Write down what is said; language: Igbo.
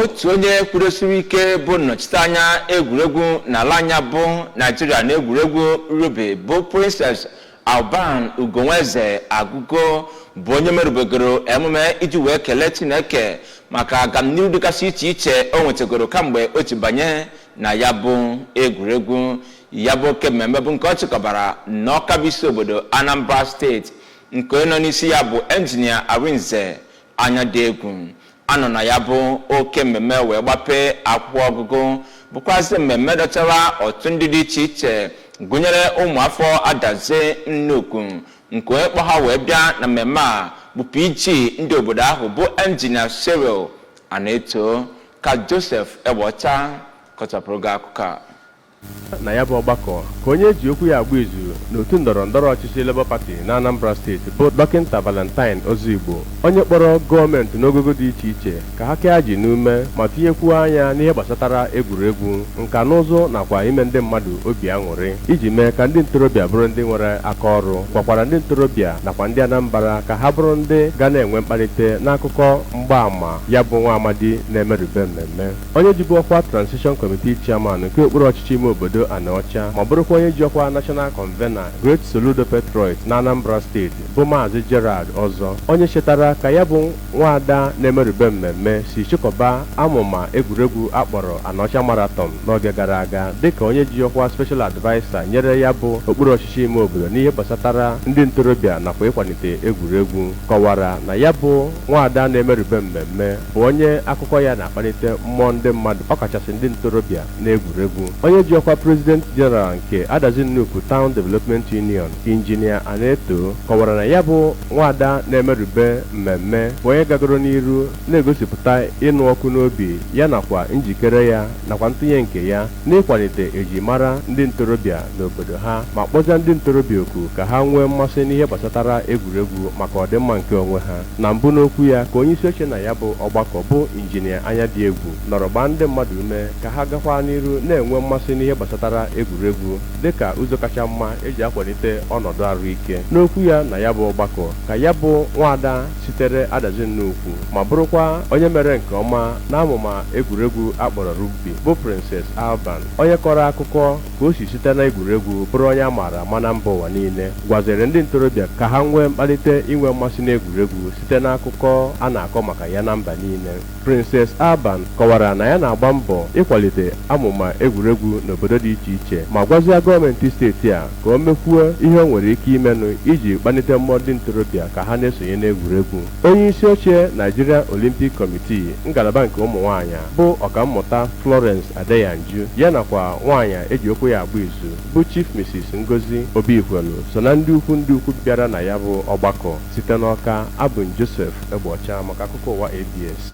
Otu onye kwudosiri ike bụ nnọchiteanya egwuregwu n'ala anyị bụ Naijiria na egwuregwu rugby bụ Princess Alban Ugonweze Agugo bụ onye merubegoro emume iji wee kelee Chineke maka agamnihu dịgasị iche iche o nwetagoro kamgbe o ji banye na ya bụ egwuregwu. Ya bụ oke mmemme bụ nke ọ chịkọbara n'Ọka bụ isi obodo Anambra Steeti, nke onye nọ n'isi ya bụ Enjinia Arinze Anyadịegwu. Anọ na ya bụ oke mmemme wee gbapee akwụkwọ ọgụgụ, bụkwazị mmemme dọtara ọtụtụ ndị dị iche iche, gụnyere ụmụafọ Adazi Nnukwu, nke onye kpọ ha wee bịa na mmemme a bụ PG ndị obodo ahụ bụ Enjinia Cyril Anaeto. Ka Joseph Egbeọcha kọchapụrụ gị akụkọ a. Na ya bụ ọgbakọ ka onye eji okwu ya agba izu n'otu ndọrọ ndọrọ ọchịchị Labour Party na Anambra Steeti bụ Dọkịnta Valentine Ozigbo, onye kpọrọ gọọmenti n'ogogo dị iche iche ka ha kee ajị n'ume ma tinyekwuo anya n'ihe gbasatara egwuregwu, nka na ụzụ nakwa ime ndị mmadụ obi aṅụrị iji mee ka ndị ntorobịa bụrụ ndị nwere aka ọrụ, gwakwara ndị ntorobịa nakwa ndị Anambra ka ha bụrụ ndị ga na-enwe mkpalite n'akụkọ mgbaàmà ya bụ nwa amadi na-emerube mmemme. Onye jibu ọkwa Transition Committee Chairman nke okpuru ọchịchị ime obodo Anaọcha ma bụrụkwa onye ji ọkwa National Convener Great Soludo Patriot na Anambra Steeti bụ Maazị Gerald Ọzọ, onye chetara ka ya bụ nwaada na-emerube mmemme si chịkọba amụma egwuregwu akpọrọ Anaọcha Marathon n'oge gara aga dịka onye ji ọkwa Special Adviser nyere ya bụ okpuru ọchịchị ime obodo n'ihe gbasatara ndị ntorobịa nakwa ịkwalite egwuregwu, kọwara na ya bụ nwaada na-emerube mmemme bụ onye akụkọ ya na-akpalite mmụọ ndị mmadụ, ọkachasị ndị ntorobịa n'egwuregwu. Onye ji ọkwa President General nke Adazi Nnukwu Town Development Union, Injinia Aneto, kọwara na ya bụ nwaada na-emerube mmemme bụ onye gagoro n'iru na-egosipụta ịnụ ọkụ n'obi ya nakwa njikere ya nakwa ntụnye nke ya n'ịkwalite ejimara ndị ntorobịa n'obodo ha, ma kpọzie ndị ntorobịa oku ka ha nwee mmasị n'ihe gbasatara egwuregwu maka ọdịmma nke onwe ha. Na mbụ n'okwu ya ka onye isi oche na ya bụ ọgbakọ bụ Injinia Anyadịegwu nọrọ gbaa ndị mmadụ ume ka ha gakwa n'iru na-enwe mmasị n'ihe gbasatara egwuregwu dịka ụzọ kacha mma eji akwalite ọnọdụ ahụike. N'okwu ya na ya bụ ọgbakọ ka ya bụ nwaada sitere Adazi Nnukwu ma bụrụkwa onye mere nke ọma n'amụma egwuregwu akpọrọ rugby bụ Princess Alban, onye kọrọ akụkọ ka o si site na egwuregwu bụrụ onye a maara ama na mba ụwa niile, gwaziri ndị ntorobịa ka ha nwee mkpalite inwe mmasị n'egwuregwu site n'akụkọ a na-akọ maka ya na mba niile. Princess Alban kọwara na ya na-agba mbọ ịkwalite amụma egwuregwu n'obodo dị iche iche ma gwazie gọọmenti steeti a ka o mekwuo ihe o nwere ike imenụ iji kpalite mmụọ ndị ntorobịa ka ha na-esonye n'egwuregwu. Onye isi oche Nigeria Olympic Committee ngalaba nke ụmụ nwaanyị bụ Ọkammụta Florence Adeyanju, ya nakwa nwaanyị eji okwu ya agba izu bụ Chief Mrs Ngozi Obikwelu so na ndị ukwu bịara na ya bụ ọgbakọ. Site n'Ọka, abụ m Joseph Egbeọcha maka akụkọ ụwa ABS.